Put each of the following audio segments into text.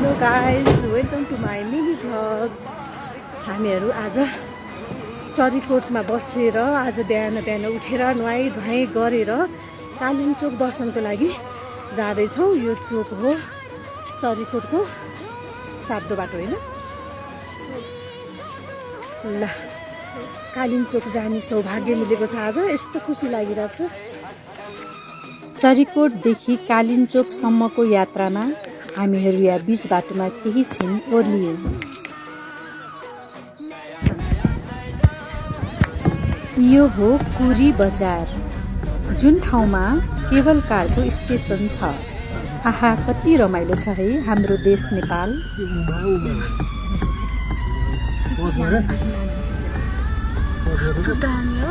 Hello guys, welcome to my mini vlog. हामीहरू आज चरीकोटमा बसेर आज बिहान उठेर नुहाई धुवाई गरेर कालिम्चोक दर्शनको लागि जाँदैछौँ। यो चोक हो चरीकोटको सातो बाटो होइन। ल कालिम्चोक जाने सौभाग्य मिलेको छ आज। यस्तो खुसी लागिरहेछ। चरीकोटदेखि कालिम्चोकसम्मको यात्रामा हामीहरू यहाँ बीच बाटोमा केही छिन ओर्लियौँ। यो हो कुरी बजार, जुन ठाउँमा केबल कारको स्टेसन छ। आहा, कति रमाइलो छ है हाम्रो देश नेपाल।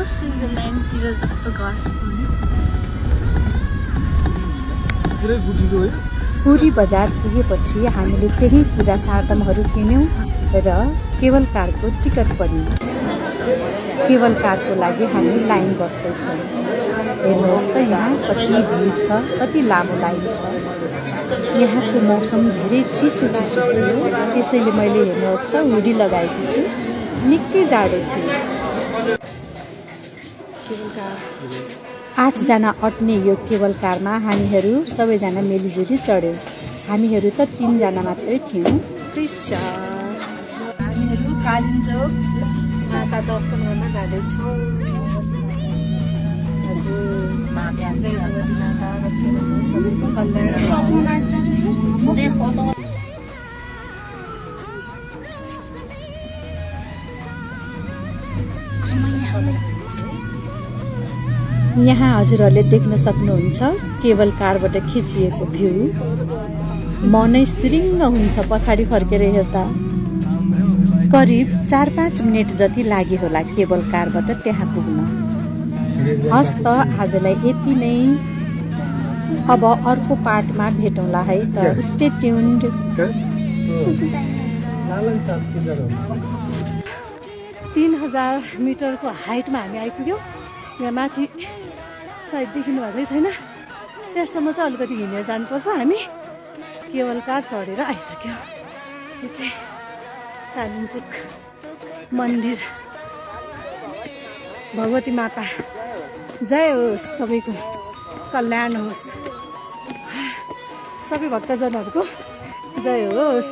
स्विजरल्यान्डतिर जस्तो घर। पुरी बजार पुगेपछि हामीले त्यही पूजा साधनहरू किन्यौँ र केबल कारको टिकट पनि। केबल कारको लागि हामी लाइन बस्दैछौँ। हेर्नुहोस् त यहाँ कति भिड छ, कति लामो लाइन छ। यहाँको मौसम धेरै चिसो थियो, त्यसैले मैले हेर्नुहोस् त हुडी लगाएकी छु। निकै जाडो थियो। 8 जना अट्ने यो केबल कारमा हामीहरू सबैजना मिलिजुली चढ्यौँ। हामीहरू त 3 जना मात्रै थियौँ। हामीहरू कालिम्चोक माता दर्शन गर्न जाँदैछौँ। यहाँ हजुरहरूले देख्न सक्नुहुन्छ केबल कारबाट खिचिएको भ्यू। मनै सिरिङ्ग हुन्छ पछाडि फर्केर हेर्दा। करिब 4-5 मिनट जति लाग्यो होला केबल कारबाट त्यहाँ पुग्न। हस् त आजलाई यति नै। अब अर्को पार्टमा भेटौँला है त। Stay tuned. 3000 मिटरको हाइटमा हामी आइपुग्यौँ। यहाँ माथि सायद देखिनु भएको छैन, त्यससम्म चाहिँ अलिकति हिँडेर जानुपर्छ। हामी केबल कार चढेर आइसक्यौँ। यो चाहिँ कालिम्चोक मन्दिर। भगवती माता जय होस्, सबैको कल्याण होस्, सबै भक्तजनहरूको जय होस्।